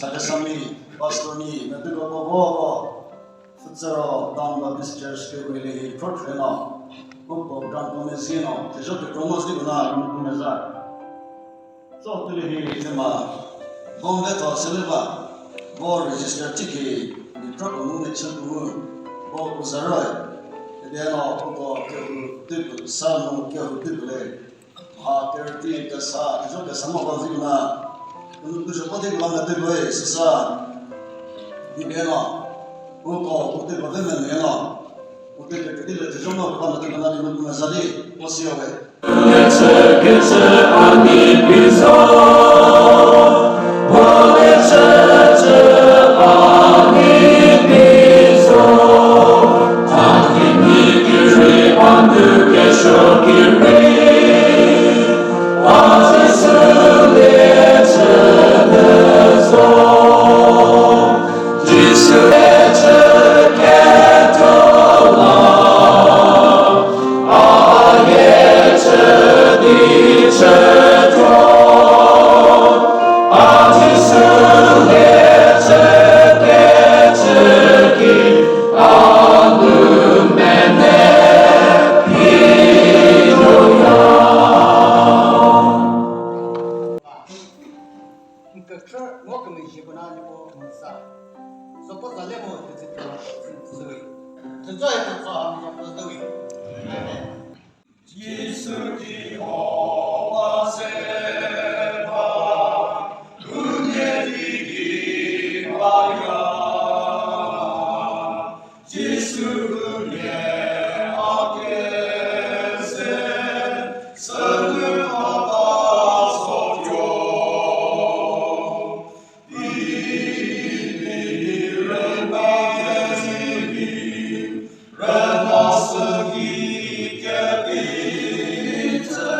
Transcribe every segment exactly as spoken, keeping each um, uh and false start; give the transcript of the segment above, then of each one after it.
Sakesami, pastor ni, na tiko ko ko ko. Futsero Town Baptist Church ke wele hi program no. Ko program ko me zino, ke jo ke promo zi na ko me za. So tuli hi tema. Bombe to seleba. Bo register tiki, ni program mu me chun mu. Bo uzaroi. Ede no ko ko ke u tipu sa mu ke u tipu le. Ha, thirty kasa, kasa, kasa mo ba zikuna. Kunu tu shopo de ba na de boy, sasa. Di beno. Ko ko, ko te ba de na no. Ko te ke de le de no ba na de na ni mo na zali. O si ave. Kükre ngo kümüzhi püna lipo müsa. Sopo zale mo tütsü püna tütsü. Tütsü e tütsü ha mi yapı züwi. Amen. Jisu Jehova seba, dunye digi baya. Jisu gülye akese, sönü aba sokyo. Bibiri rüba yezimi, rüba sükike bitse.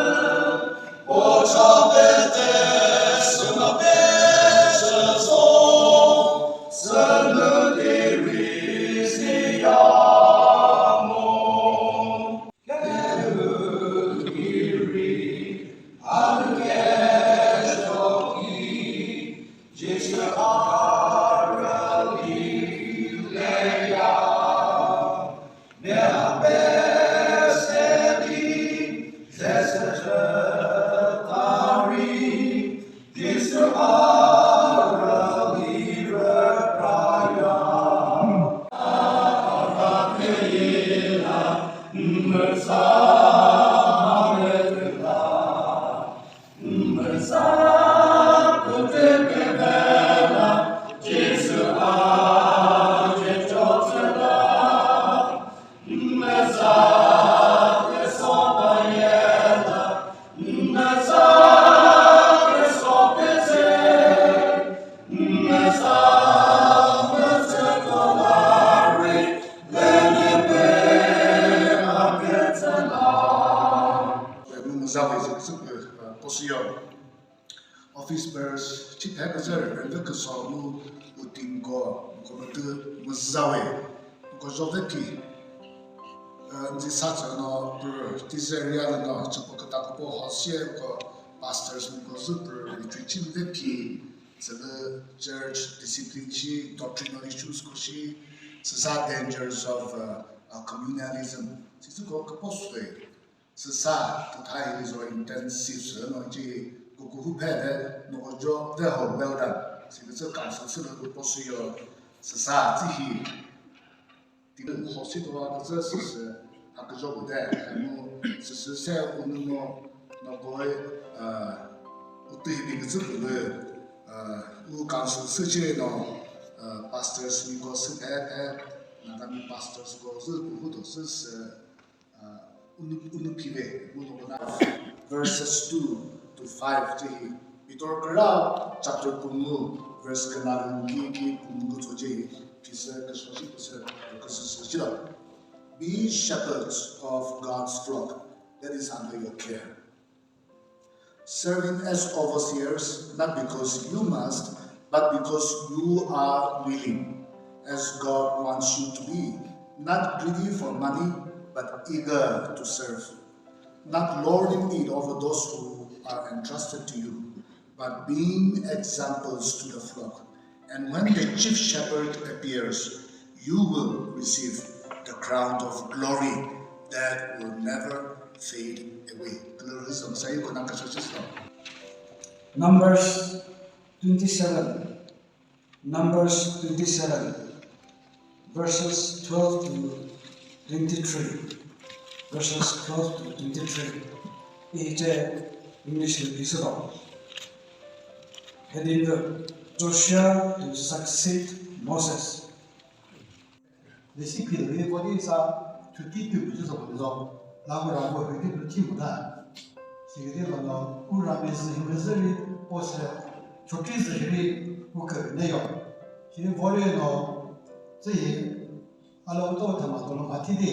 Office bearers, chiphe küzü rüpü küso mu utinko, ko mütü müzawe, ko zove ki, eh, nzi sa tsü no pü, tizü area lü no, chüpo küta küpo hosie ko pastors mu ko zü pü retreat chim ve ki, tsü lü church discipline shi, doctrinal issues ko shi, tsü sa dangers of, uh, uh, communalism, tsü tsü ko küpo swe. Süsa, tütha hi lizo intensive sü no chi kukuhu phe de no ojo de ho well done. Si küzü council sü lü kupo sü yo süsa tsi hi. Ti lü ho si to wa küzü süsü ha küzho bu de. Mu süsü se unu no no boy, uh, utü hi bi küzü bu lü, uh, u council sü chi no, uh, pastors mi ko sü phe phe, Nagami pastors ko sü kuhu to süsü, Uh, unu, unu phive, unu kona. Verses two to five tsi hi. Pitor kra chapter küngu, verse kena ki, ki küngu tso tsi hi. Phisü küsho shi phisü, küsü shi lo. Be shepherds of God's flock that is under your care. Serving as overseers, not because you must, but because you are willing, as God wants you to be, not greedy for money, but eager to serve, not lording it over those who are entrusted to you, but being examples to the flock. And when the chief shepherd appears, you will receive the crown of glory that will never fade away. Ano rüzü müsa yuko nang kasü sislo. Numbers twenty-seven. Numbers twenty-seven, verses twelve to twenty-three. Verses twelve to twenty-three. Ice English lü phi süto. Heading lü Joshua to succeed Moses. Lesi philü vori sa thuti tü küzü zo küzü. Langu rangu hüti tü thi müta. Sikidi lano u rami zü himi zü ri po se chokri zü hiri u kü ne yo. Hiri vori no zü hi alo uto thama tolo ma thi di.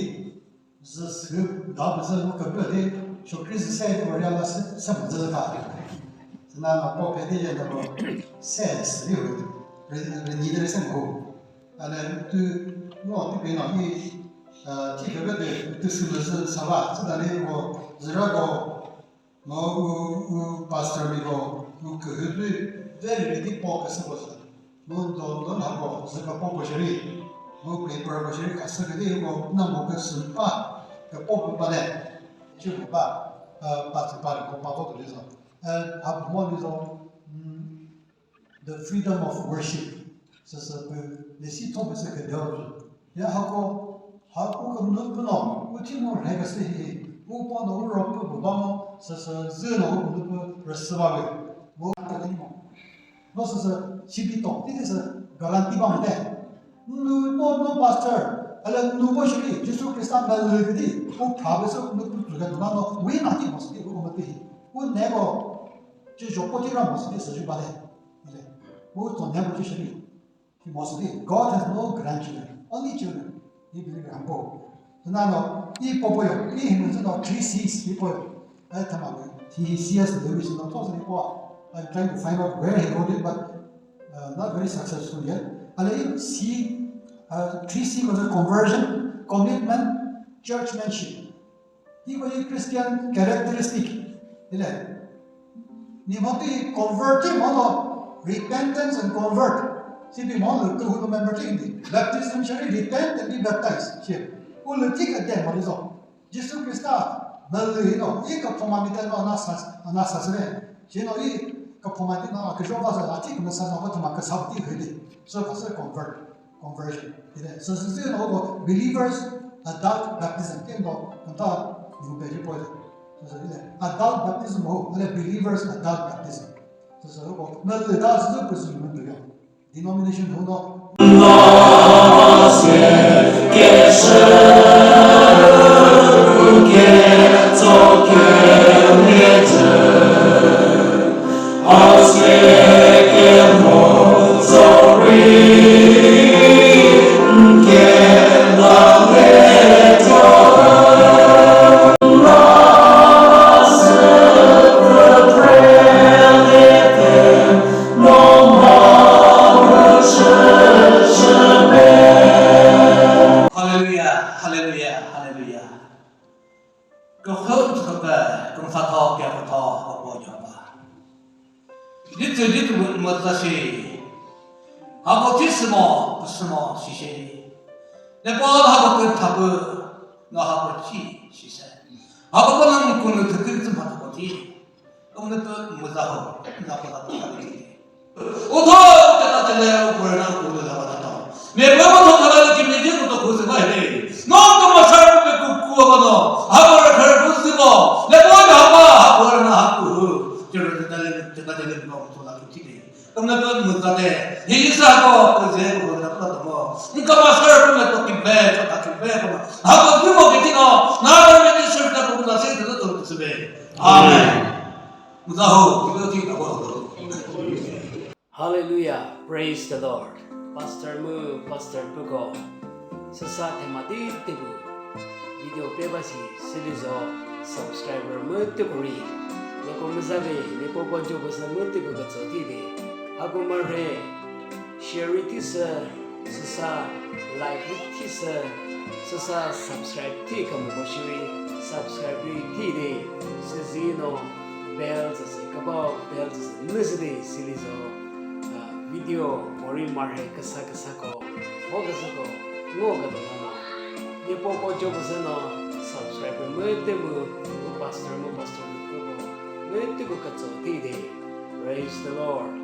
Zü sü da bu zü u kü bü di chokri zü se di vori ala se se mu zü ka. Sina na po pe di ye na po se sü di hu. Re ni de se mu. Ane tü ngo tü pino hi, uh, thi kebe de tü sülü sü sava, sü dali ngo züra ko, ngo u, u pastor mi ko, u kühü tü very ready po küsü ko sü. Ngo do, do na ko, zü ka po ko shiri. Ngo paper ko shiri ka sü kedi ngo na ngo küsü pa, ka po pa de. Chü pa, uh, pa pa ko pa ko de zo. Uh, ha mo ni zo, mm, The freedom of worship. Sasa pü lesi thopü sü küdeo pü. Ya hako, hako kümüzü pü no, u thi no rhe küsü hi, u po no u ro pü bu ba no, sasa zü no u kümüzü pü rüsü ba ve. Bu ka ni mo. No sasa sibi to, ti sasa guarantee ba mo de. Nu, no, no pastor, ala nu bo shiri, Jisu Krista mülü küdi, u phra be sü kümüzü pü zü ga no, we na ti mo sü ti, u kümüzü hi. U ne ko, Chü zho po thi ra mo sü di sü zhu ba de. Ile. Mu to ne mo chü shiri. He mo sü di. God has no grandchildren, only children. He believe in po. Tuna no, i po po yo, i hi mo no three C's, i po yo. Ai thama ko. He, C S Lewis no to sü po. I'm trying to find out where he wrote it, but, uh, not very successful yet. Ale i C, uh, three C ko conversion, commitment, churchmanship. Hiko hi Christian characteristic. Ile. Ni mo ti convert ti mo no, repentance and convert. Si bi mo lü tu hu member ti ni. Baptism shiri repent and be baptized. Shi. U lü ti ka de mo zo. Jisu Krista mülü no, i ka phoma mi te no na sa, na sa se. Shi no i ka phoma ti no, ka jo ba sa, a ti ka sa no, ka ma ka sa ti hü di. So ka sa convert. Conversion. Ide, so, so, so, no, believers, adult baptism. Kendo, kanta, ni be ji po. So, so, ide, adult baptism ho, ale believers, adult baptism. So, so, ko, na le da, so, so, so, so, so, denomination ho, no. Hallelujah, hallelujah, hallelujah. Kükhu tsüküpü, kümüsa tho, kükhu tho, Apo Jehova. Ditsü ditsü mü-, mütsa shi. Hako thi sümo, püsümo, shishe. Nepo hako kü thapü, no hako chi, shishe. Hako kü nang künü thükü tsü mha thako thi. Kümüne pü müza ho, müza pü za pü za pü. Utho chata chele ukure na ukure la bata to. Me pü mo tho khala ki me je ko to ko se ba he. No to ma sar pe ku ku ba no. Ha ko ra khar ku si ko. Le ko ja ba ha ko ra na ha ku hu. Chele chele chele chele ko to la ki ti. Kümüne pü müza te. Hi sa ko ko je ko na pü to mo. Nka ma sar pe to ki be to ta ki be ko. Ha ko ku mo ki ti no. Na ko me ni sar ta ko la se to to se be. Amen. Hallelujah. Praise the Lord. Pastor mu, Pastor puko. Süsa thema di tibu. Video peba si silizo subscriber mu tukuri. Neko müzave, neko bonjo basa mu tibu ka tsoti de. Hako mare, share ti sa, süsa like ti sa, süsa subscribe ti ka mo shiri, subscribe ti de. Süzino bell zase kaba bell zase nüzide silizo, uh, Video mori marhe küsa küsako, mo küsako, ngo küdo no. Niepoo po jo püsü no, subscribe mütü mu, mu pastor, mu pastor mu ko, mütü ko kütso tide. Praise the Lord.